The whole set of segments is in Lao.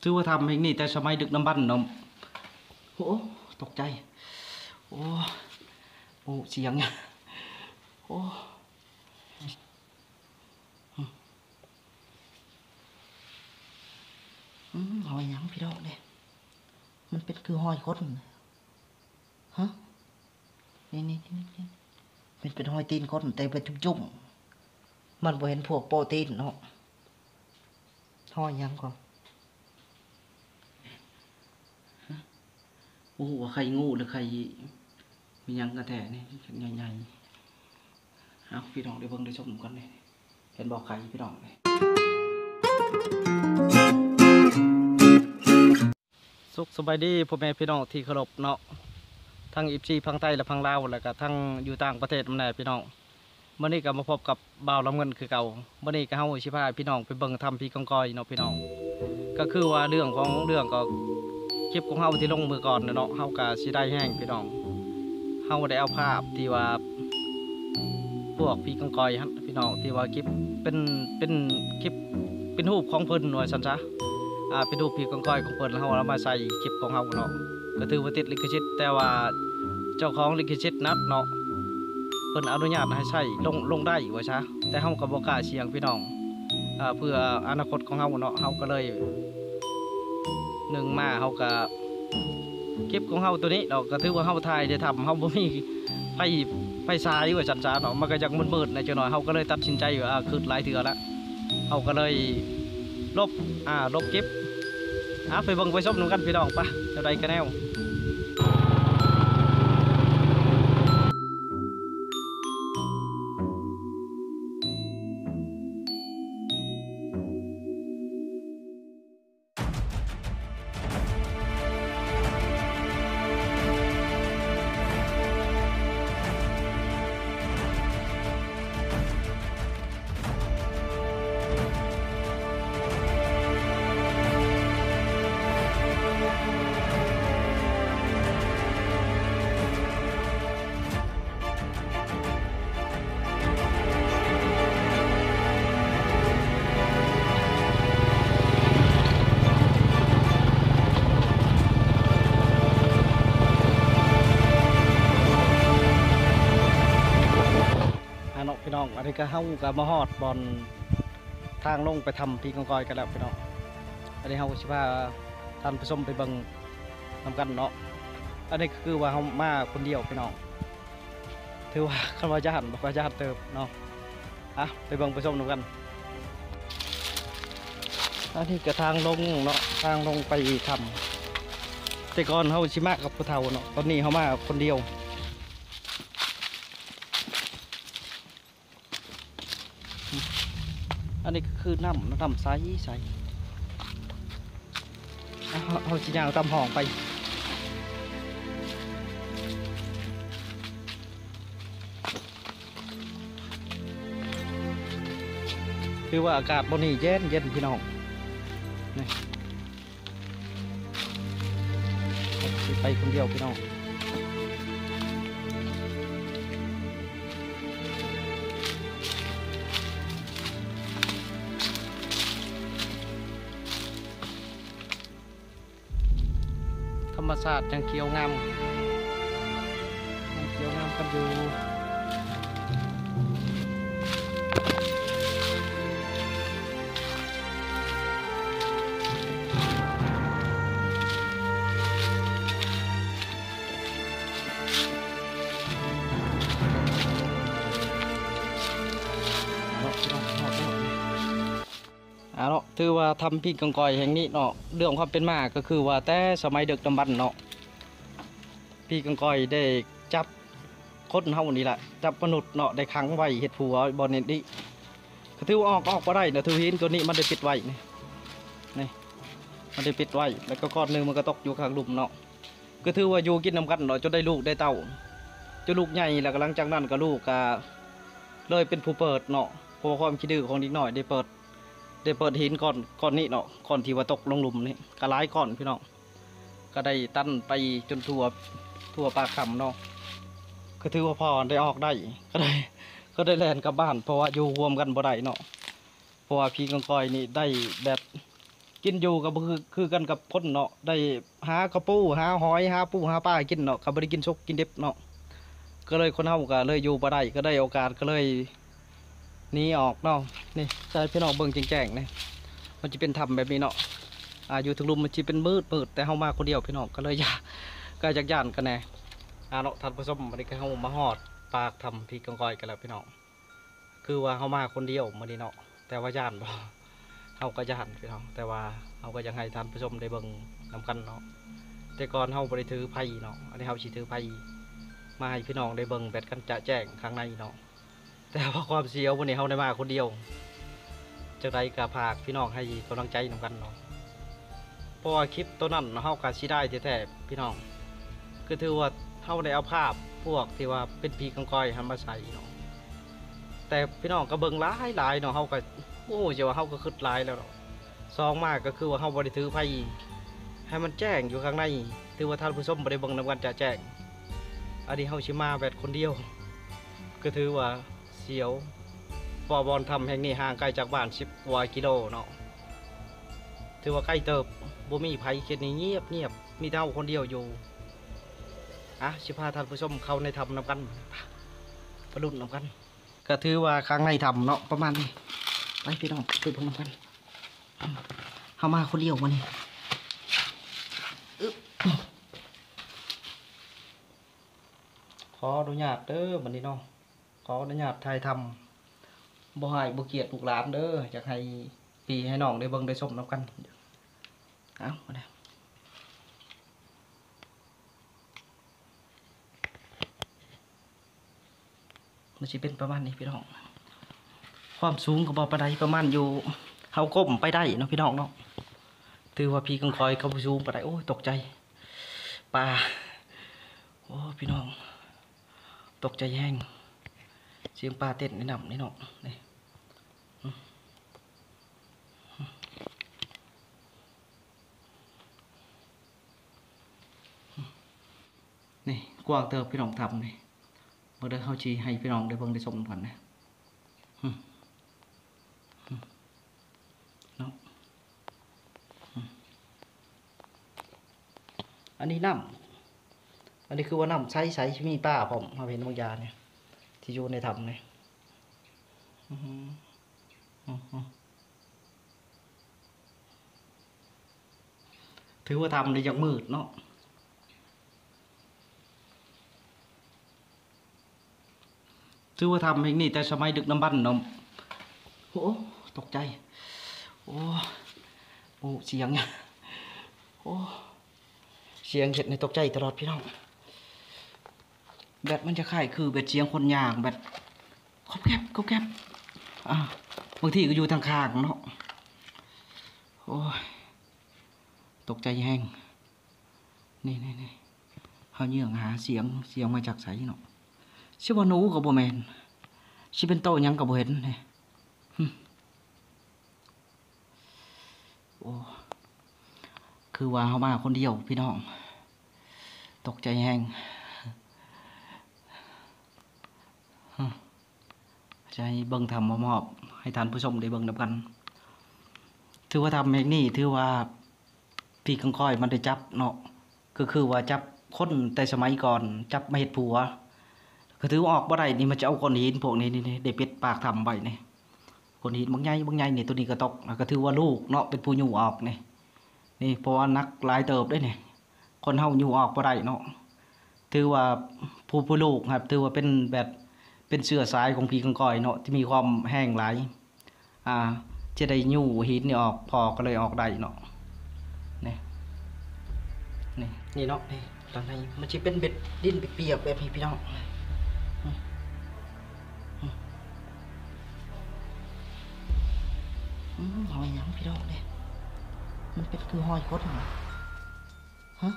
ຖືວ່າຖ້ຳແຫ່ງນີ້ແຕ່ສະໄໝດຶກດຳບັນເນາະ. ໂອ້ ຕົກໃຈ. ໂອ້ ໂອ້ ສຽງຫຍັງ. ໂອ້ ອືມ ຮອຍຫຍັງພີ່ນ້ອງເດ້? ມັນເປັນຄືຮອຍຄົນ. ຮະ? ນີ້ໆໆ ເປັນ ເປັນຮອຍຕີນຄົນ ແຕ່ເປັນຈຸ້ມໆ. ມັນບໍ່ເຫັນພວກໂປ້ຕີນເນາະ. ຮອຍຫຍັງກໍ ຮະ? ບໍ່ຮູ້ວ່າໄຂ່ງູ ຫຼືໄຂ່ອີ່ຫຍັງກັນແທ້ນີ້ ໃຫຍ່ໆ. ເອົາ ພີ່ນ້ອງໄດ້ເບິ່ງໄດ້ຊົມນຳກັນເດ້. ເຫັນບໍ່ໄຂ່ພີ່ນ້ອງເດ້? ສຸກສະບາຍດີພໍ່ແມ່ພີ່ນ້ອງທີ່ເຄົາລົບເນາະ, ທັງເອັຟຊີຝັ່ງໄທ ແລະ ຝັ່ງລາວ ແລ້ວກະທັງຢູ່ຕ່າງປະເທດນຳແດ່ພີ່ນ້ອງ. ມື້ນີ້ກະມາພົບກັບບ່າວລຳເງິນຄືເກົ່າ. ມື້ນີ້ກະເຮົາຊິພາພີ່ນ້ອງໄປເບິ່ງຖ້ຳຜີກອງກອຍເນາະພີ່ນ້ອງ. ກະຄືວ່າເລື່ອງຂອງເລື່ອງກໍ ຄລິບຂອງເຮົາທີ່ລົງມື້ກ່ອນນະເນາະ, ເຮົາກະເສຍດາຍແຮງພີ່ນ້ອງ. ເຮົາໄດ້ເອົາພາບທີ່ວ່າ ພວກຜີກອງກອຍຫັ້ນພີ່ນ້ອງ ທີ່ວ່າເກັບເປັນ ເປັນຄລິບ ເປັນຮູບຂອງເພິ່ນວ່າຊັ້ນຊະ. ອ່າ ເປັນຮູບຜີກອງກອຍຂອງເພິ່ນ ແລ້ວເຮົາເອົາມາໃສ່ຄລິບຂອງເຮົາເນາະ, ກໍຖືວ່າຕິດລິຂະສິດ ແຕ່ວ່າເຈົ້າຂອງລິຂະສິດນັ້ນເນາະ ເພິ່ນອະນຸຍາດໃຫ້ໃຊ້ ລົງ ລົງໄດ້ວ່າຊະ, ແຕ່ເຮົາກໍບໍ່ກ້າສ່ຽງພີ່ນ້ອງ. ອ່າ ເພື່ອອະນາຄົດຂອງເຮົາເນາະ ເຮົາກໍເລີຍ ໜຶ່ງມາເຮົາກະ ຄລິບຂອງເຮົາໂຕນີ້ເນາະ ກະຖືວ່າເຮົາຖ່າຍແຕ່ຖ້ຳ ເຮົາບໍ່ມີໄຟ ໄຟສາຍວ່າຊັ້ນຊະເນາະ, ມັນກະຢາກມືດໆແດ່ຈັກໜ້ອຍ. ເຮົາກະເລີຍຕັດສິນໃຈວ່າ ອາ ຄຶດຫຼາຍເທື່ອລະ ເຮົາກະເລີຍລົບ ອາ ລົບຄລິບ. ອາ ໄປເບິ່ງໄປຊົມນຳກັນພີ່ນ້ອງ ປະ ແນວໃດກະແນວ. ອາເນາະພີ່ນ້ອງ ອັນນີ້ກະເຮົາກະມາຮອດບ່ອນທາງລົງໄປຖ້ຳຜີກອງກອຍກັນແລ້ວພີ່ນ້ອງ. ອັນນີ້ເຮົາກະຊິພາທ່ານຜູ້ຊົມໄປເບິ່ງນຳກັນເນາະ. ອັນນີ້ກະຄືວ່າເຮົາມາຄົນດຽວພີ່ນ້ອງ. ຖືວ່າຄັນວ່າຢ້ານ ບໍ່ຄ່ອຍຢ້ານເຕີບເນາະ. ອະ ໄປເບິ່ງໄປຊົມນຳກັນ. ອັນນີ້ກະທາງລົງເນາະ ທາງລົງໄປຖ້ຳ. ແຕ່ກ່ອນເຮົາຊິມາກັບຜູ້ເຖົ້າເນາະ, ຕອນນີ້ເຮົາມາຄົນດຽວ. ອັນນີ້ກະຄືນ້ຳ ນ້ຳໃສໆ. ເຮົາ ເຮົາຊິຍ່າງຕາມຮ່ອງໄປ. ຖືວ່າອາກາດບ່ອນນີ້ເຢັນໆ ພີ່ນ້ອງ. ນີ້ ຊິໄປຄົນດຽວພີ່ນ້ອງ. ທຳມະຊາດຍັງຂຽວງາມ ຍັງຂຽວງາມກັນຢູ່. ເອົາເນາະ ພີ່ນ້ອງ ຮອດແລ້ວ. ອາເນາະ ຖືວ່າຖ້ຳຜີກອງກອຍແຫ່ງນີ້ເນາະ ເລື່ອງຄວາມເປັນມາກະຄືວ່າແຕ່ສະໄໝດຶກດຳບັນເນາະ ຜີກອງກອຍໄດ້ຈັບຄົນເຮົານີ້ລະ ຈັບມະນຸດເນາະ ໄດ້ຂັງໄວ້ເຮັດຜົວຢູ່ບ່ອນນີ້. ກະຖືວ່າອອກ ອອກບໍ່ໄດ້ເນາະ ຖືຫີນກ້ອນນີ້ມັນໄດ້ປິດໄວ້ນີ້ ນີ້ ມັນໄດ້ປິດໄວ້ ແລ້ວກະກ້ອນໜຶ່ງມັນກະຕົກຢູ່ຂ້າງລຸ່ມເນາະ. ກະຖືວ່າຢູ່ກິນນຳກັນເນາະ ຈົນໄດ້ລູກໄດ້ເຕົ້າ ຈົນລູກໃຫຍ່ ແລ້ວກະຫຼັງຈາກນັ້ນກະລູກກະເລີຍເປັນຜູ້ເປີດເນາະ ເພາະວ່າຄວາມຂີ້ດື້ຂອງເດັກນ້ອຍ ໄດ້ເປີດ ໄດ້ເປີດຫີນກ້ອນ ກ້ອນນີ້ເນາະ ກ້ອນທີ່ວ່າຕົກລົງລຸ່ມນີ້ ກະຫຼາຍກ້ອນພີ່ນ້ອງ ກະໄດ້ຕັນໄປຈົນທົ່ວ ທົ່ວປາກຖ້ຳເນາະ. ກະຖືວ່າພໍໄດ້ອອກໄດ້ ກະໄດ້ ກະໄດ້ແລ່ນກັບບ້ານ ເພາະວ່າຢູ່ຮ່ວມກັນບໍ່ໄດ້ເນາະ ເພາະວ່າຜີກອງກອຍນີ້ໄດ້ແບບ ກິນຢູ່ກໍບໍ່ຄື ຄືກັນກັບຄົນເນາະ ໄດ້ຫາກະປູ ຫາຫອຍ ຫາປູ ຫາປາກິນເນາະ ກໍບໍ່ໄດ້ກິນສຸກກິນດິບເນາະ ກໍເລີຍຄົນເຮົາກໍເລີຍຢູ່ບໍ່ໄດ້ ກໍໄດ້ໂອກາດກໍເລີຍໜີອອກເນາະ. ນີ້ ຈະໃຫ້ພີ່ນ້ອງເບິ່ງແຈ້ງໆ ນີ້ ມັນຈະເປັນຖ້ຳແບບນີ້ເນາະ ອາ ຢູ່ເທິງລຸ່ມມັນຈະເປັນມືດໆ ແຕ່ເຮົາມາຄົນດຽວພີ່ນ້ອງ ກໍເລີຍຢ້ານ ກໍຢາກຢ້ານກັນແດ່ ອາ ເນາະ ທ່ານຜູ້ຊົມ. ບັດນີ້ກໍເຮົາມາຮອດປາກຖ້ຳຜີກອງກອຍກັນແລ້ວພີ່ນ້ອງ. ຄືວ່າເຮົາມາຄົນດຽວມື້ນີ້ເນາະ ແຕ່ວ່າຢ້ານບໍ່? ເຮົາກໍຢ້ານພີ່ນ້ອງ ແຕ່ວ່າເຮົາກໍຢາກໃຫ້ທ່ານຜູ້ຊົມໄດ້ເບິ່ງນຳກັນເນາະ. ແຕ່ກ່ອນເຮົາບໍ່ໄດ້ຖືໄຟເນາະ ອັນນີ້ເຮົາຊິຖືໄຟມາໃຫ້ພີ່ນ້ອງໄດ້ເບິ່ງແບບກັນຈະແຈ້ງຂ້າງໃນເນາະ. ແຕ່ວ່າຄວາມສຽວມື້ນີ້ເຮົາໄດ້ມາຄົນດຽວ ຈັ່ງໃດກໍຝາກພີ່ນ້ອງໃຫ້ກຳລັງໃຈນຳກັນເນາະ. ເພາະວ່າຄລິບໂຕນັ້ນເຮົາກໍເສຍດາຍແທ້ໆ ພີ່ນ້ອງ ຄືຖືວ່າເຮົາໄດ້ເອົາພາບພວກທີ່ວ່າເປັນຜີກອງກອຍຫັ້ນມາໃສ່ເນາະ. ແຕ່ພີ່ນ້ອງກໍເບິ່ງຫຼາຍໆເນາະ ເຮົາກໍ ໂອ້ ຈະວ່າເຮົາກໍຄຶດຫຼາຍແລ້ວເນາະ. ສອງມາກໍຄືວ່າເຮົາບໍ່ໄດ້ຖືໄຟໃຫ້ມັນແຈ້ງຢູ່ຂ້າງໃນ ຖືວ່າທ່ານຜູ້ຊົມບໍ່ໄດ້ເບິ່ງນຳກັນຈະແຈ້ງ. ອັນນີ້ເຮົາຊິມາແບບຄົນດຽວ ກໍຖືວ່າ ສຽວ ເພາະວ່າບ່ອນຖ້ຳແຫ່ງນີ້ຫ່າງໄກຈາກບ້ານສິບກວ່າກິໂລເນາະ ຖືວ່າໄກເຕີບ. ບໍ່ມີໃຜ ເຂດນີ້ງຽບໆ ມີແຕ່ເຮົາຄົນດຽວຢູ່. ອາ ຊິພາທ່ານຜູ້ຊົມເຂົ້າໃນຖ້ຳນຳກັນ ໄປ ໄປລຸ້ນນຳກັນ. ກໍຖືວ່າຂ້າງໃນຖ້ຳເນາະ ປະມານນີ້ ໄປພີ່ນ້ອງ ໄປເບິ່ງນຳກັນ. ເຮົາມາຄົນດຽວມື້ນີ້ ອຶບ ຂໍອະນຸຍາດເດີບັດນີ້ເນາະ. ຂໍອະນຸຍາດຖ່າຍທຳ ບໍ່ຮ້າຍບໍ່ກຽດລູກຫຼານເດີ ຢາກໃຫ້ພີ່ໃຫ້ນ້ອງໄດ້ເບິ່ງໄດ້ຊົມນຳກັນ. ເອົາ ມາເດີ ມັນຊິເປັນປະມານນີ້ພີ່ນ້ອງ. ຄວາມສູງກໍບໍ່ປານໃດ ປະມານຢູ່ ເຮົາກົ້ມໄປໄດ້ເນາະພີ່ນ້ອງເນາະ. ຖືວ່າຜີກອງກອຍກໍບໍ່ສູງປານໃດ. ໂອ້ຍ ຕົກໃຈ ປາ ໂອ້ ພີ່ນ້ອງ ຕົກໃຈແຮງ ສຽງປາເຕັ້ນໃນນ້ຳນີ້ເນາະ. ນີ້ ນີ້ກວ້າງເຕີບພີ່ນ້ອງ ຖ້ຳນີ້. ເບິ່ງເດີ ເຮົາຊິໃຫ້ພີ່ນ້ອງໄດ້ເບິ່ງໄດ້ຊົມນຳກັນນະ. ເນາະ ອັນນີ້ນ້ຳ ອັນນີ້ຄືວ່ານ້ຳໃສໆ ມີປາພ້ອມ. ເຮົາເຫັນບາງຢ່າງນີ້ ທີ່ຢູ່ໃນຖ້ຳນີ້ ອື ອື ອື ຖືວ່າຖ້ຳນີ້ຍັງມືດເນາະ. ຖືວ່າຖ້ຳແຫ່ງນີ້ແຕ່ສະໄໝດຶກດຳບັນເນາະ. ໂອ້ ຕົກໃຈ ໂອ້ ໂອ້ ສຽງ ໂອ້ ສຽງເຮັດໃຫ້ຕົກໃຈຕະຫຼອດພີ່ນ້ອງ. ແບບມັນຈະຄ້າຍຄືແບບສຽງຄົນຍ່າງແບບ ຄອບແຄບ ຄອບແຄບ ອາ ບາງທີກໍຢູ່ທາງຂ້າງເນາະ. ໂອ້ຍ ຕົກໃຈແຮງ. ນີ້ໆ ເຮົາເຍືອງຫາສຽງ ສຽງມາຈາກໃສເນາະ. ຊິວ່າໜູກໍບໍ່ແມ່ນ ຊິເປັນໂຕຫຍັງກໍບໍ່ເຫັນ. ນີ້ ໂອ້ ຄືວ່າເຮົາມາຄົນດຽວພີ່ນ້ອງ ຕົກໃຈແຮງ. ຈະໃຫ້ເບິ່ງຖ້ຳມອບໆ ໃຫ້ທ່ານຜູ້ຊົມໄດ້ເບິ່ງນຳກັນ. ຖືວ່າຖ້ຳແຫ່ງນີ້ ຖືວ່າຜີກອງກອຍມັນໄດ້ຈັບເນາະ ກໍຄືວ່າຈັບຄົນແຕ່ສະໄໝກ່ອນ ຈັບມາເຮັດຜົວ ກໍຖືວ່າອອກບໍ່ໄດ້. ນີ້ມັນຈະເອົາກ້ອນຫີນພວກນີ້ ນີ້ ນີ້ ໄດ້ປິດປາກຖ້ຳໄວ້ນີ້ ກ້ອນຫີນບັກໃຫຍ່ ບັກໃຫຍ່ນີ້. ໂຕນີ້ກໍຕົກ ແລ້ວກໍຖືວ່າລູກເນາະ ເປັນຜູ້ຍູ້ອອກນີ້ ນີ້ ເພາະວ່າໜັກຫຼາຍເຕີບເດ້ນີ້. ຄົນເຮົາຍູ້ອອກບໍ່ໄດ້ເນາະ. ຖືວ່າຜູ້ ຜູ້ລູກຫັ້ນ ຖືວ່າເປັນແບບ ເປັນເຊື້ອສາຍຂອງຜີກອງກອຍເນາະ ທີ່ມີຄວາມແຮງຫຼາຍ ອ່າ ຈະໄດ້ຍູ້ຫີນນີ້ອອກ ພໍ່ກໍເລີຍອອກໄດ້ເນາະ. ນີ້ ນີ້ ນີ້ເນາະ ນີ້ ຕອນນີ້ມັນຊິເປັນເບັດດິນປຽກໆ ແບບນີ້ພີ່ນ້ອງ. ອືມ ອືມ ຫອຍຫຍັງພີ່ນ້ອງເດ້? ມັນເປັນຄືຫອຍຄົນຫວະ? ຮະ?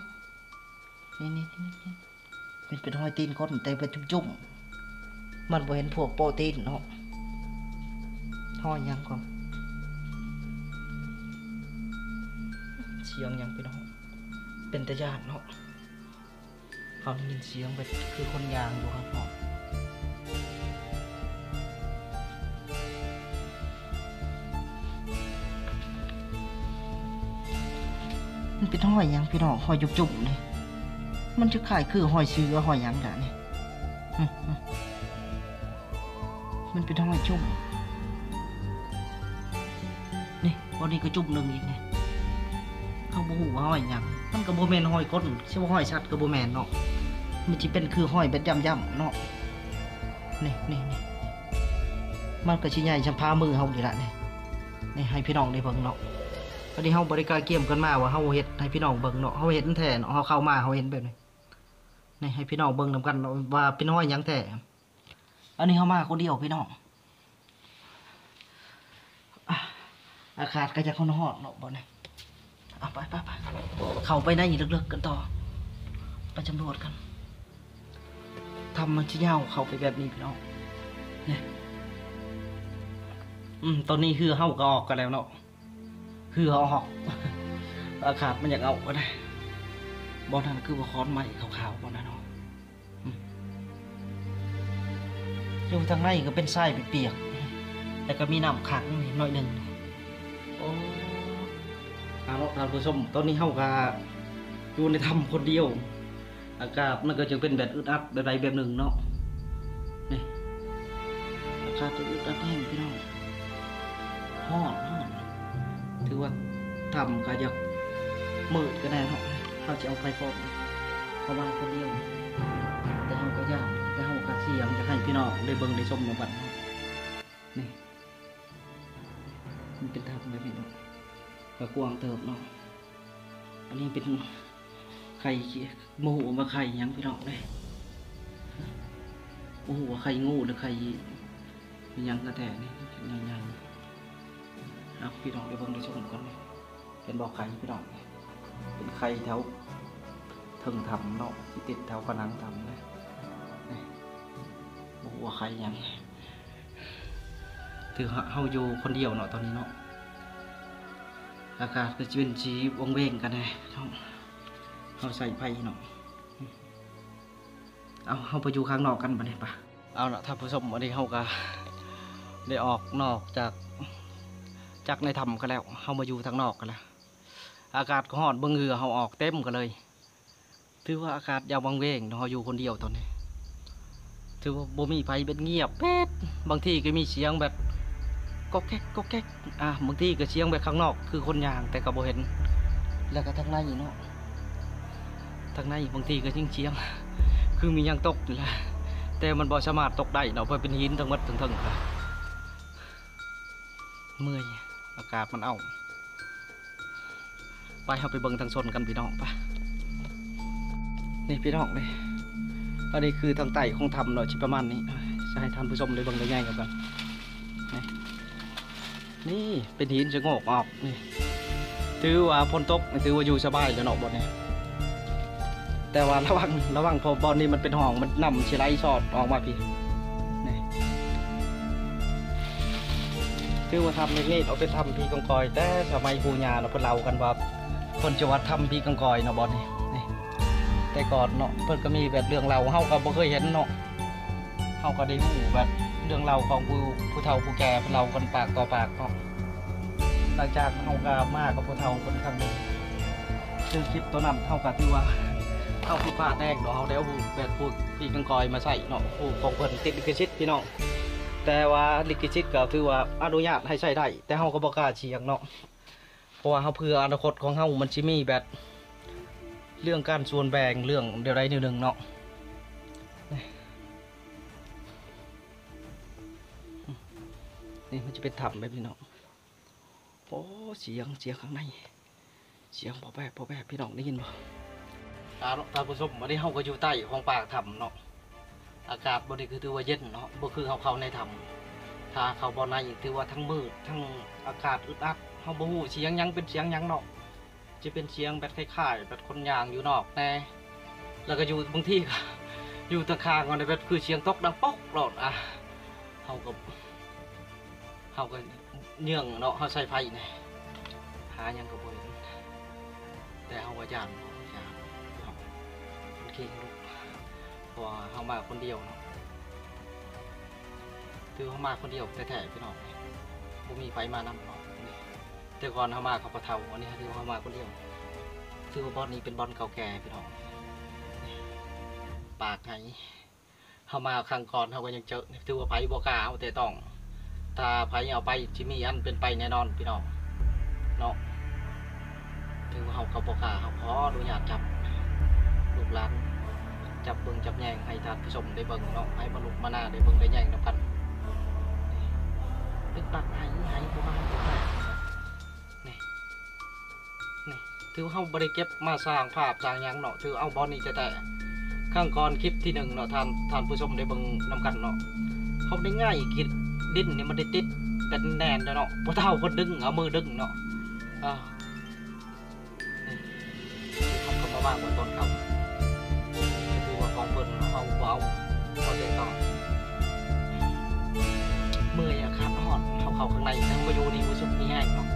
ນີ້ໆໆໆ ເປັນ ເປັນຮອຍຕີນຄົນ ແຕ່ເປັນຈຸ້ມໆ ມັນບໍ່ເຫັນພວກໂປ້ຕີນເນາະ. ຮອຍຫຍັງກໍ ສຽງຫຍັງພີ່ນ້ອງ? ເປັນຕາຢ້ານເນາະ. ເຮົາໄດ້ຍິນສຽງແບບຄືຄົນຍ່າງຢູ່ຂ້າງນອກ. ມັນເປັນຮອຍຫຍັງພີ່ນ້ອງ? ຮອຍຈຸ້ມໆນີ້ ມັນຈະຄ້າຍຄືຮອຍເສືອ ຮອຍຫຍັງດະນີ້? ອືມ ອືມ ມັນເປັນຮອຍຈຸ້ມ. ນີ້ ບ່ອນນີ້ກໍຈຸ້ມໜຶ່ງອີກນີ້ ເຮົາບໍ່ຮູ້ວ່າຮອຍຫຍັງ. ມັນກໍບໍ່ແມ່ນຮອຍຄົນ ຊິວ່າຮອຍສັດກໍບໍ່ແມ່ນເນາະ. ມັນຊິເປັນຄືຮອຍແບບຢ້ຳໆເນາະ. ນີ້ ນີ້ ນີ້ ມັນກໍຊິໃຫຍ່ສ່ຳຝ່າມືເຮົານີ້ລະນີ້. ນີ້ໃຫ້ພີ່ນ້ອງໄດ້ເບິ່ງເນາະ. ອັນນີ້ເຮົາບໍ່ໄດ້ກະກຽມກັນມາວ່າເຮົາເຮັດໃຫ້ພີ່ນ້ອງເບິ່ງເນາະ. ເຮົາເຫັນແທ້ເນາະ ເຮົາເຂົ້າມາເຮົາເຫັນແບບນີ້. ນີ້ໃຫ້ພີ່ນ້ອງເບິ່ງນຳກັນເນາະ ວ່າເປັນຮອຍຫຍັງແທ້. ອັນນີ້ເຮົາມາຄົນດຽວພີ່ນ້ອງ. ອາ ອາກາດກໍຢາກຮ້ອນໆເນາະ ບ່ອນນີ້. ເອົາ ໄປ ໄປ ໄປ ເຂົ້າໄປໃນເລິກໆກັນຕໍ່ ໄປສຳຫຼວດກັນ. ຖ້ຳມັນຊິຍາວເຂົ້າໄປແບບນີ້ພີ່ນ້ອງ. ນີ້ ອືມ ຕອນນີ້ເຮືອເຮົາກໍອອກກັນແລ້ວເນາະ. ເຮືອອອກ ອາກາດມັນຢາກເອົາກໍໄດ້. ບ່ອນນັ້ນຄືວ່າຂອນໄມ້ຂາວໆ ບ່ອນນັ້ນເນາະ. ອືມ ຢູ່ທາງໃນກໍເປັນຊາຍປຽກໆ ແລ້ວກໍມີນ້ຳຂັງໜ້ອຍໜຶ່ງ. ໂອ້ ເອົາເນາະທ່ານຜູ້ຊົມ ຕອນນີ້ເຮົາກໍຢູ່ໃນຖ້ຳຄົນດຽວ. ອາກາດມັນກໍຈະເປັນແບບອຶດອັດແບບໃດແບບໜຶ່ງເນາະ. ນີ້ ອາກາດຈະອຶດອັດແຮງພີ່ນ້ອງ ຮ້ອນ ຮ້ອນ. ຖືວ່າຖ້ຳກໍຢາກມືດກໍແນ່ເນາະ. ເຮົາຈະເອົາໄຟຟອກເຂົ້າມາຄົນດຽວ ແຕ່ເຮົາກໍຢ້ານ ແຕ່ເຮົາກໍສ່ຽງ ຢາກໃຫ້ພີ່ນ້ອງໄດ້ເບິ່ງໄດ້ຊົມນຳກັນເນາະ. ນີ້ ມັນເປັນຖ້ຳແບບນີ້ເນາະ ກໍກວ້າງເຕີບເນາະ. ອັນນີ້ເປັນໄຂ່ ບໍ່ຮູ້ວ່າໄຂ່ຫຍັງພີ່ນ້ອງເອີຍ ບໍ່ຮູ້ວ່າໄຂ່ງູ ຫຼື ໄຂ່ອີ່ຫຍັງກະແທ້ນີ້ ໃຫຍ່ໆ. ເອົາ ພີ່ນ້ອງໄດ້ເບິ່ງໄດ້ຊົມກັນ ເຫັນບໍ່ໄຂ່ພີ່ນ້ອງ? ເປັນໄຂ່ແຖວເທິງຖ້ຳເນາະ ຊິຕິດແຖວຜະໜັງຖ້ຳເດ້. ນີ້ ບໍ່ຮູ້ວ່າໄຂ່ຫຍັງ. ຖືເຮົາ ເຮົາຢູ່ຄົນດຽວເນາະຕອນນີ້ເນາະ ອາກາດກໍຈະເປັນສີວັງເວງກັນແດ່ເນາະ ເຮົາໃສ່ໄຟເນາະ. ເອົາ ເຮົາໄປຢູ່ຂ້າງນອກກັນບັດນີ້ປະ. ເອົາລະທ່ານຜູ້ຊົມ ອັນນີ້ເຮົາກໍໄດ້ອອກນອກຈາກ ຈາກໃນຖ້ຳກັນແລ້ວ ເຮົາມາຢູ່ທາງນອກກັນແລ້ວ. ອາກາດກໍຮ້ອນ ເບິ່ງເຫື່ອເຮົາອອກເຕັມກັນເລີຍ. ຖືວ່າອາກາດຢ່າວັງເວງເນາະ ເຮົາຢູ່ຄົນດຽວຕອນນີ້ ຖືວ່າບໍ່ມີໃຜ ແບບງຽບແປດ. ບາງທີກໍມີສຽງແບບກອກແກກ ກອກແກກ ອາ ບາງທີກໍສຽງແບບຂ້າງນອກຄືຄົນຍ່າງ ແຕ່ກໍບໍ່ເຫັນ. ແລ້ວກໍທາງໃນເນາະ ທາງໃນບາງທີກໍຍິງສຽງຄືມີຫຍັງຕົກນີ້ແຫຼະ ແຕ່ມັນບໍ່ສາມາດຕົກໄດ້ເນາະ ເພາະເປັນຫີນທັງໝົດເທິງໆ. ເມື່ອຍ ອາກາດມັນເອົາ. ໄປ ເຮົາໄປເບິ່ງທາງຊົນກັນພີ່ນ້ອງ ໄປ. ນີ້ພີ່ນ້ອງ ນີ້ ອັນນີ້ຄືທາງໃຕ້ຂອງຖ້ຳເນາະ ຊິປະມານນີ້ ຈະໃຫ້ທ່ານຜູ້ຊົມໄດ້ເບິ່ງໄດ້ແຍງນຳກັນ. ນີ້ ນີ້ເປັນຫີນສະໂງກອອກ ນີ້ ຖືວ່າຝົນຕົກນີ້ ຖືວ່າຢູ່ສະບາຍແລ້ວເນາະບ່ອນນີ້. ແຕ່ວ່າລະວັງ ລະວັງ ເພາະບ່ອນນີ້ມັນເປັນຮ່ອງ ມັນ ນ້ຳຊິໄຫຼຊອດອອກມາພີ້. ນີ້ ຖືວ່າຖ້ຳແຫ່ງນີ້ເນາະ ເປັນຖ້ຳຜີກອງກອຍ ແຕ່ສະໄໝປູ່ຍ່າເນາະ ເພິ່ນເລົ່າກັນວ່າ ເພິ່ນຈະວ່າຖ້ຳຜີກອງກອຍເນາະ ບ່ອນນີ້. ນີ້ ແຕ່ກ່ອນເນາະ ເພິ່ນກໍມີແບບເລື່ອງເລົ່າ ເຮົາກໍບໍ່ເຄີຍເຫັນເນາະ. ເຮົາກໍໄດ້ຮູ້ແບບເລື່ອງເລົ່າຂອງຜູ້ ຜູ້ເຖົ້າຜູ້ແກ່ເພິ່ນເລົ່າກັນປາກຕໍ່ປາກເນາະ. ຫຼັງຈາກເຮົາກໍມາກັບຜູ້ເຖົ້າເພິ່ນຄັ້ງໜຶ່ງ ຄືຄລິບໂຕນັ້ນ ເຮົາກໍຖືວ່າເຮົາຜິດພາດແຮງເນາະ ເຮົາໄດ້ເອົາແບບພວກຜີກອງກອຍມາໃຊ້ເນາະ ຂອງເພິ່ນຕິດລິຂະສິດພີ່ນ້ອງ. ແຕ່ວ່າລິຂະສິດກໍຖືວ່າອະນຸຍາດໃຫ້ໃຊ້ໄດ້ ແຕ່ເຮົາກໍບໍ່ກ້າສ່ຽງເນາະ ເພາະວ່າເຮົາ ເພື່ອອະນາຄົດຂອງເຮົາ ມັນຊິມີແບບເລື່ອງການສ່ວນແບ່ງ ເລື່ອງແນວໃດແນວໜຶ່ງເນາະ. ນີ້ ນີ້ມັນຈະເປັນຖ້ຳແບບນີ້ເນາະ. ໂອ້ ສຽງ ສຽງຂ້າງໃນ ສຽງປອບແປບ ປອບແປບ ພີ່ນ້ອງໄດ້ຍິນບໍ່? ທ່ານ ທ່ານຜູ້ຊົມ ອັນນີ້ເຮົາກໍຢູ່ໃຕ້ຂອງປາກຖ້ຳເນາະ. ອາກາດບ່ອນນີ້ຄືຖືວ່າເຢັນເນາະ ບໍ່ຄືເຮົາເຂົ້າໃນຖ້ຳ. ຖ້າເຂົ້າບ່ອນໃນ ຖືວ່າທັງມືດ ທັງອາກາດອຶດອັດ ເຮົາບໍ່ຮູ້ສຽງຫຍັງ ເປັນສຽງຫຍັງເນາະ. ຈະເປັນສຽງແບບຄ້າຍໆແບບຄົນຍ່າງຢູ່ນອກແດ່ ແລ້ວກໍຢູ່ ບາງທີກໍຢູ່ຕາງຂ້າງມັນແບບຄືສຽງຕົກດັງປອກໂລດ. ອາ ເຮົາກໍ ເຮົາກໍເຍືອງເນາະ ເຮົາໃຊ້ໄຟນີ້ ຫາຫຍັງກໍບໍ່ເຫັນ ແຕ່ເຮົາວ່າຢ້ານ ຢ້ານເນາະ ມັນເຄັ່ງລຸກ ເພາະວ່າເຮົາມາຄົນດຽວເນາະ. ຖືວ່າເຮົາມາຄົນດຽວແທ້ໆ ພີ່ນ້ອງ ບໍ່ມີໃຜມານຳເນາະ. ແຕ່ກ່ອນເຮົາມາກັບພໍ່ເຖົ້າ ອັນນີ້ຖືວ່າເຮົາມາຄົນດຽວ. ຄືວ່າບ່ອນນີ້ເປັນບ່ອນເກົ່າແກ່ພີ່ນ້ອງ ປາກໄຫ ເຮົາມາຄັ້ງກ່ອນເຮົາກໍຍັງເຈີ ຖືວ່າໃຜບໍ່ກ້າເອົາແຕ່ຕ້ອງ ຖ້າໃຜເອົາໄປຊິມີອັນເປັນໄປແນ່ນອນພີ່ນ້ອງເນາະ. ຖືວ່າເຮົາກໍບໍ່ກ້າ ເຮົາຂໍອະນຸຍາດຈັບ ລູກຫຼານຈັບເບິ່ງຈັບແຍງໃຫ້ທ່ານຜູ້ຊົມໄດ້ເບິ່ງເນາະ ໃຫ້ມະນຸດມະນາໄດ້ເບິ່ງໄດ້ແຍງນຳກັນ. ນີ້ ເປັນປາກໄຫ ໄຫບໍ່ມາບໍ່ກ້າ ນີ້ ນີ້ ຖືວ່າເຮົາບໍ່ໄດ້ເກັບມາສ້າງພາບສ້າງຫຍັງເນາະ ຖືເອົາບ່ອນນີ້ແທ້ໆ. ຄັ້ງກ່ອນຄລິບທີໜຶ່ງເນາະ ທ່ານ ທ່ານຜູ້ຊົມໄດ້ເບິ່ງນຳກັນເນາະ ເຮົາໄດ້ໄຫກິນດິນນີ້ ມັນໄດ້ຕິດແໜ້ນໆເນາະ ຜູ້ເຖົ້າເພິ່ນດຶງ ເອົາມືດຶງເນາະ ອາ ນີ້ ເຮົາກໍມາວາງໄວ້ບ່ອນເກົ່າ ກໍຖືວ່າຂອງເພິ່ນເນາະ ເຮົາບໍ່ເອົາ ເອົາແຕ່ຕ້ອງ. ເມື່ອຍອາກາດຮ້ອນ ເຮົາເຂົ້າຂ້າງໃນ ແຕ່ເຮົາມາຢູ່ນີ້ຮູ້ສຶກມີແຮງເນາະ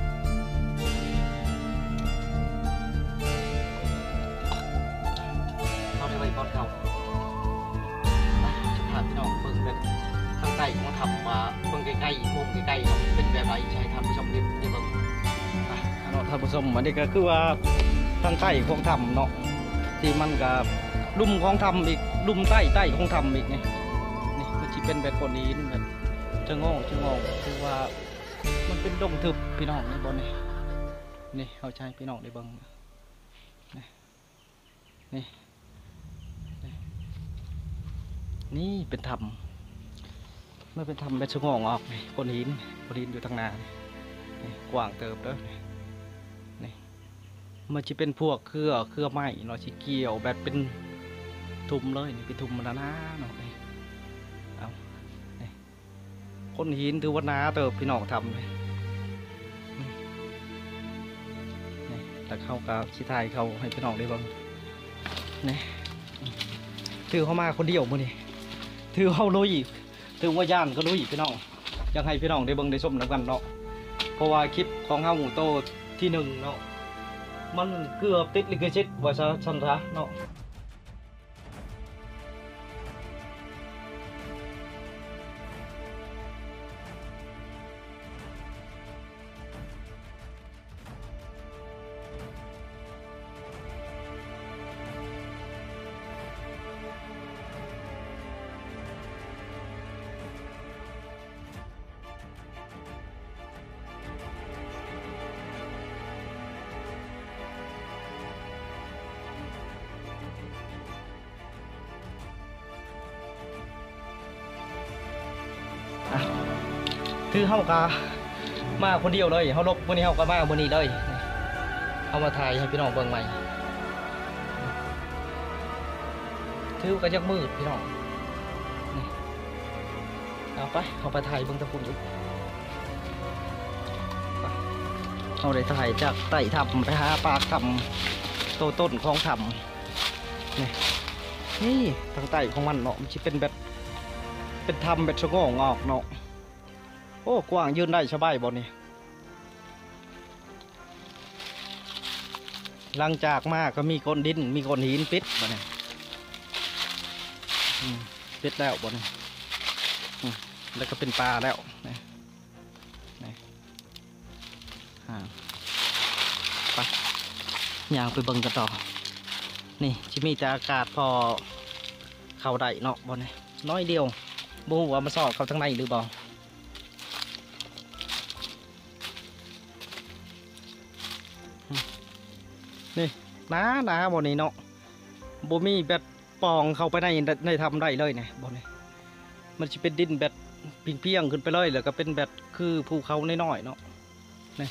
ເຮົາໄດ້ໄວ້ບ່ອນເກົ່າ. ໄປ ຊິພາພີ່ນ້ອງເບິ່ງແບບທາງໃຕ້ຂອງຖ້ຳວ່າ ເບິ່ງໃກ້ໆ ມຸມໃກ້ໆ ເນາະ ເປັນແບບໃດ ຊິໃຫ້ທ່ານຜູ້ຊົມໄດ້ ໄດ້ເບິ່ງ ໄປ ເນາະ ທ່ານຜູ້ຊົມ. ອັນນີ້ກໍຄືວ່າທາງໃຕ້ຂອງຖ້ຳເນາະ ທີ່ມັນກໍລຸ່ມຂອງຖ້ຳອີກ ລຸ່ມໃຕ້ ໃຕ້ຂອງຖ້ຳອີກ ນີ້ ນີ້ມັນຊິເປັນແບບກ້ອນຫີນແບບ ຊະໂງ ຊະໂງ ຄືວ່າມັນເປັນດົງທຶບພີ່ນ້ອງ ນີ້ບ່ອນນີ້ ນີ້ເຮົາຈະໃຫ້ພີ່ນ້ອງໄດ້ເບິ່ງ ນີ້ ນີ້ ນີ້ເປັນຖ້ຳ ມັນເປັນຖ້ຳແບບຊະໂງອອກ ນີ້ ກ້ອນຫີນ ກ້ອນຫີນຢູ່ທາງໜ້າ ນີ້ ນີ້ກວ້າງເຕີບເດີ ນີ້ ນີ້ ມັນຊິເປັນພວກເຄືອ ເຄືອໄມ້ເນາະ ຊິກ່ຽວແບບເປັນທຸ່ມເລີຍ ນີ້ເປັນທຸ່ມໜາໆເນາະ ນີ້ ເອົາ ນີ້ ກ້ອນຫີນຖືວ່າໜາເຕີບພີ່ນ້ອງ ຖ້ຳນີ້ ນີ້ ນີ້ ແລ້ວເຮົາກໍຊິຖ່າຍເຂົ້າໃຫ້ພີ່ນ້ອງໄດ້ເບິ່ງ ນີ້ ຖືເຮົາມາຄົນດຽວມື້ນີ້ ຖືເຮົາລຸຍ ຖືວ່າຢ້ານກໍລຸຍພີ່ນ້ອງ ຢາກໃຫ້ພີ່ນ້ອງໄດ້ເບິ່ງໄດ້ຊົມນຳກັນເນາະ ເພາະວ່າຄລິບຂອງເຮົາໂຕທີໜຶ່ງເນາະ ມັນເກືອບຕິດລິຂະສິດວ່າຊັ້ນຊະເນາະ. ອ່ະ ຄືເຮົາກະມາຄົນດຽວເລີຍ ເຮົາຫຼົບມື້ນີ້ເຮົາກະມາມື້ນີ້ເລີຍ ເຮົາມາຖ່າຍໃຫ້ພີ່ນ້ອງເບິ່ງໃໝ່ ຖືກະຍັງມືດພີ່ນ້ອງ ນີ້ ເອົາໄປ ເຮົາໄປຖ່າຍເບິ່ງທາງພຸ້ນອີກ ໄປ ເຮົາໄດ້ຖ່າຍຈາກໃຕ້ຖ້ຳໄປຫາປາກຖ້ຳ ໂຕຕົ້ນຂອງຖ້ຳ ນີ້ ນີ້ທາງໃຕ້ຂອງມັນເນາະ ມັນຊິເປັນແບບ ເປັນຖ້ຳແບບສະໂງອອກເນາະ ໂອ້ ກວ້າງ ຢືນໄດ້ສະບາຍບໍ່ນີ້ ຫຼັງຈາກມາກໍມີກ້ອນດິນ ມີກ້ອນຫີນປິດບາດນີ້ ອືມ ປິດແລ້ວບາດນີ້ ອືມ ແລ້ວກໍເປັນປ່າແລ້ວ ນີ້ ນີ້ ອ່າ ໄປ ຍ່າງໄປເບິ່ງກັນຕໍ່ ນີ້ຊິມີແຕ່ອາກາດພໍເຂົ້າໄດ້ເນາະ ບ່ອນນີ້ນ້ອຍດຽວ ບໍ່ຮູ້ວ່າມັນຊອດເຂົ້າທາງໃນຫຼືບໍ່ ນີ້ ໜາໆ ບ່ອນນີ້ເນາະ ບໍ່ມີແບບ ປ່ອງເຂົ້າໄປໃນ ໃນຖ້ຳໄດ້ເລີຍນີ້ ບ່ອນນີ້ ມັນຊິເປັນດິນແບບພຽງໆ ຂຶ້ນໄປເລີຍ ແລ້ວກໍເປັນແບບຄືພູເຂົານ້ອຍໆ ເນາະ ນີ້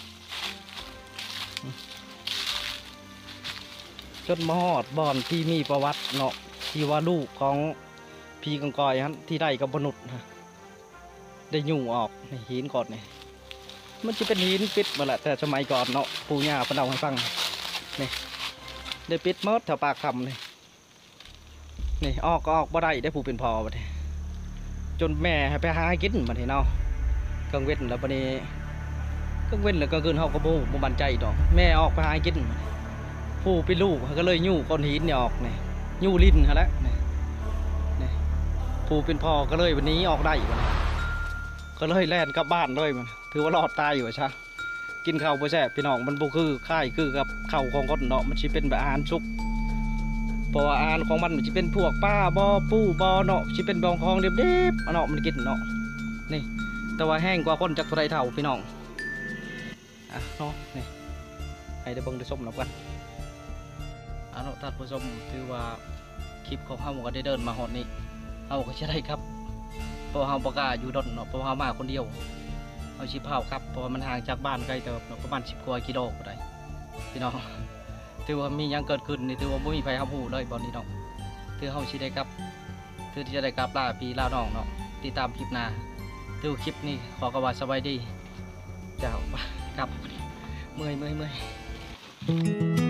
ຈົນມາຮອດບ່ອນທີ່ມີປະຫວັດເນາະ ທີ່ວ່າລູກຂອງຜີກອງກອຍຫັ້ນ ທີ່ໄດ້ກັບມະນຸດຫັ້ນ ໄດ້ຍູ້ອອກ ນີ້ ຫີນກ້ອນນີ້ ມັນຊິເປັນຫີນປິດໝົດແຫຼະ ແຕ່ສະໄໝກ່ອນເນາະ ປູ່ຍ່າເພິ່ນເລົ່າໃຫ້ຟັງ ນີ້ ໄດ້ປິດໝົດແຖວປາກຖ້ຳນີ້ ນີ້ ອອກກໍອອກບໍ່ໄດ້ເດ້ ຜູ້ເປັນພໍ່ບັດນີ້ ຈົນແມ່ໃຫ້ໄປຫາກິນບັດນີ້ເນາະ ກາງເວັນແລ້ວບັດນີ້ ກາງເວັນແລ້ວກາງຄືນເຮົາກໍບໍ່ຮູ້ ບໍ່ໝັ້ນໃຈດອກ ແມ່ອອກໄປຫາກິນ ຜູ້ເປັນລູກກໍເລີຍຍູ້ກ້ອນຫີນນີ້ອອກ ນີ້ ຍູ້ດິນຫັ້ນແຫຼະ ນີ້ ນີ້ ຜູ້ເປັນພໍ່ກໍເລີຍໜີອອກໄດ້ບັດນີ້ ກໍເລີຍແລ່ນກັບບ້ານເລີຍ ຖືວ່າລອດຕາຍວ່າຊະ ກິນເຂົ້າບໍ່ແຊບພີ່ນ້ອງ ມັນບໍ່ຄື ຄ້າຍຄືກັບເຂົ້າຂອງຄົນເນາະ ມັນຊິເປັນແບບອາຫານສຸກ ເພາະວ່າອາຫານຂອງມັນ ມັນຊິເປັນພວກປາບໍ ປູບໍເນາະ ຊິເປັນບອງຂອງດິບໆເນາະ ມັນກິນເນາະ ນີ້ ແຕ່ວ່າແຮງກວ່າຄົນຈັກເທົ່າໃດເທົ່າພີ່ນ້ອງ ອ່ະເນາະ ນີ້ ໃຫ້ໄດ້ເບິ່ງໄດ້ຊົມນຳກັນ ອ່ະເນາະ ທ່ານຜູ້ຊົມ ຖືວ່າ ຄລິບຂອງເຮົາກໍໄດ້ເດີນມາຮອດນີ້ ເຮົາກໍຈະໄດ້ກັບ ເພາະວ່າເຮົາບໍ່ກ້າຢູ່ດົນເນາະ ເພາະວ່າເຮົາມາຄົນດຽວ ເຮົາຊິພາວກັບ ເພາະວ່າມັນຫ່າງຈາກບ້ານໄກເຕີບເນາະ ປະມານສິບກວ່າກິໂລໄດ້ ພີ່ນ້ອງ ຖືວ່າມີຫຍັງເກີດຂຶ້ນນີ້ ຖືວ່າບໍ່ມີໃຜຮັບຮູ້ເລີຍບ່ອນນີ້ເນາະ ຖືເຮົາຊິໄດ້ກັບ ຖືຈະໄດ້ກັບລາພີ່ລານ້ອງເນາະ ຕິດຕາມຄລິບໜ້າ ຖືຄລິບນີ້ຂໍຄຳວ່າສະບາຍດີ ເຈົ້າ ກັບ ເມື່ອຍ ເມື່ອຍ ເມື່ອຍ.